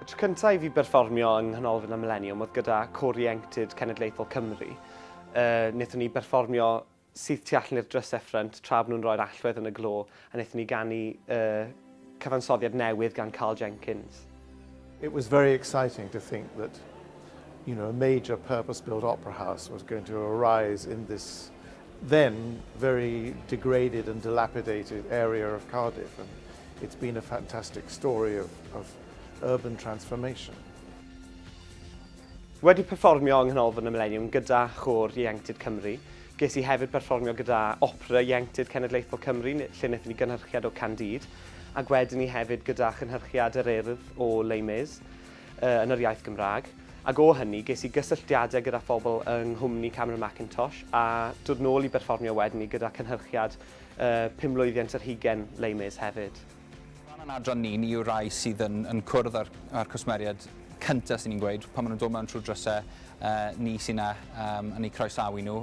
Y tro cyntaf i fi berfformio yng Nghanolfan y Mileniwm oedd gyda Côr Ieuenctid Cenedlaethol Cymru. Uh, wnaethon ni berfformio syth tu allan i'r drysau ffrynt tra bod nhw'n rhoi'r allwedd yn y glo a wnaethon ni ganu uh, cyfansoddiad newydd gan Karl Jenkins. It was very exciting to think that a major purpose-built opera house was going to arise in this then very degraded and dilapidated area of Cardiff. And it's been a fantastic story of urban transformation. Wedi perfformio yng Nghanolfan y Mileniwm gyda Chôr Ieuenctid Cymru, ges i hefyd perfformio gyda Opera Ieuenctid Cenedlaethol Cymru, lle wnaethon ni gynhyrchiad o Candide, ac wedyn ni hefyd gyda chynhyrchiad yr Urdd o Les Mis yn yr iaith Gymraeg. Ac o hynny, ges i gysylltiadau gyda phobl yng nghwmni Cameron Mackintosh a dod nôl i berfformio wedyn ni gyda cynhyrchiad uh, pumlwyddiant yr hugen Les Mis hefyd. Rhan o'n adran ni, ni yw'r rai sydd yn, yn cwrdd â'r, â'r cwsmeriaid cyntaf sy'n ni'n gweud, pan maen nhw'n dod mewn trwy'r drysau, uh, ni sy'n na yn eu croesawu nhw,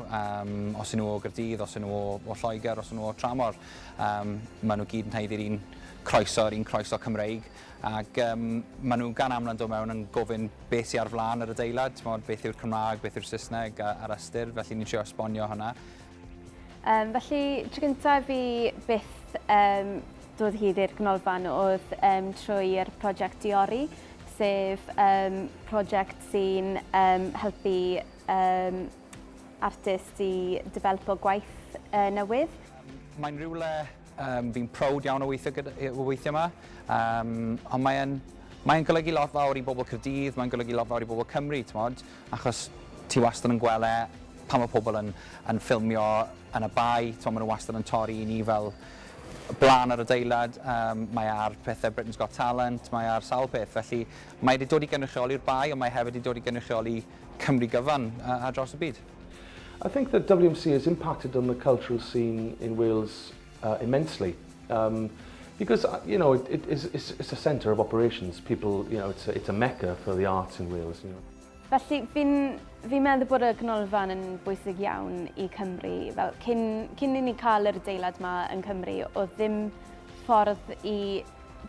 os ydyn nhw o Gaerdydd, os ydyn nhw o, o Lloegr, os ydyn nhw o tramor. Maen nhw gyd yn haeddu'r un croeso, yr un croeso Cymreig, ac um, maen nhw gan aml yn dod mewn yn gofyn beth sy'n ar flaen yr adeilad, t'mod, beth yw'r Cymraeg, beth yw'r Saesneg a'r ystyr, felly ni'n trio esbonio hwnna. Felly, tro gyntaf fi byth dod hyd i'r ganolfan oedd trwy'r prosiect Diori, sef prosiect sy'n helpu artist i developo gwaith newydd. Mae'n rhywle um, fi'n prowd iawn o weithio, gyda, o weithio yma, ond mae'n mae golygu lot fawr i bobl Caerdydd, mae'n golygu lot fawr i bobl Cymru, t'mod, achos ti wastad yn gweld e pan mae pobl yn, yn ffilmio yn y bae, t'mod, maen nhw wastad yn torri i ni fel blaen yr adeilad, mae ar pethau Britain's Got Talent, mae ar sawl peth, felly mae wedi dod i gynrychioli'r bae, ond mae hefyd wedi dod i gynrychioli Cymru gyfan ar draws y byd. I think that WMC has impacted on the cultural scene in Wales immensely. Because it's a centre of operations. People, it's a mecca for the arts in Wales. Felly fi'n fi meddwl bod y canolfan yn bwysig iawn i Cymru. Fel cyn, cyn i ni cael yr adeilad yma yng Nghymru, oedd ddim ffordd i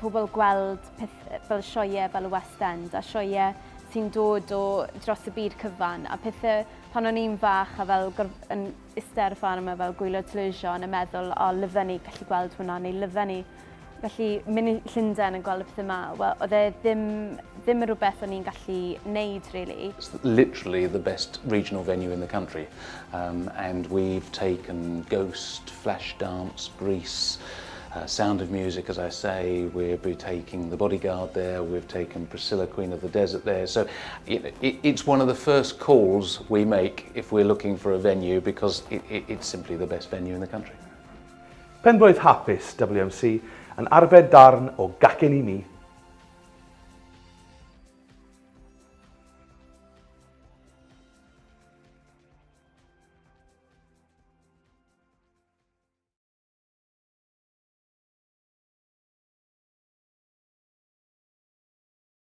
pobl gweld peth, fel sioeau fel y West End a sioeau sy'n dod o dros y byd cyfan a pethau pan o'n i'n fach a fel yn iste ar y ffarm a fel gwylio television a meddwl, o, lyfen ni gallu gweld hwnna neu lyfen ni gallu mynd i Llundain a gweld y pethau yma. Wel, oedd e ddim, ddim yn rhywbeth o'n i'n gallu neud, really. It's literally the best regional venue in the country. And we've taken Ghost, Flashdance, Grease, Sound of Music, as I say, we'll be taking The Bodyguard there, we've taken Priscilla, Queen of the Desert there. So it's one of the first calls we make if we're looking for a venue because it's simply the best venue in the country. Penblwydd hapus, WMC, yn arbed darn o gacen i mi.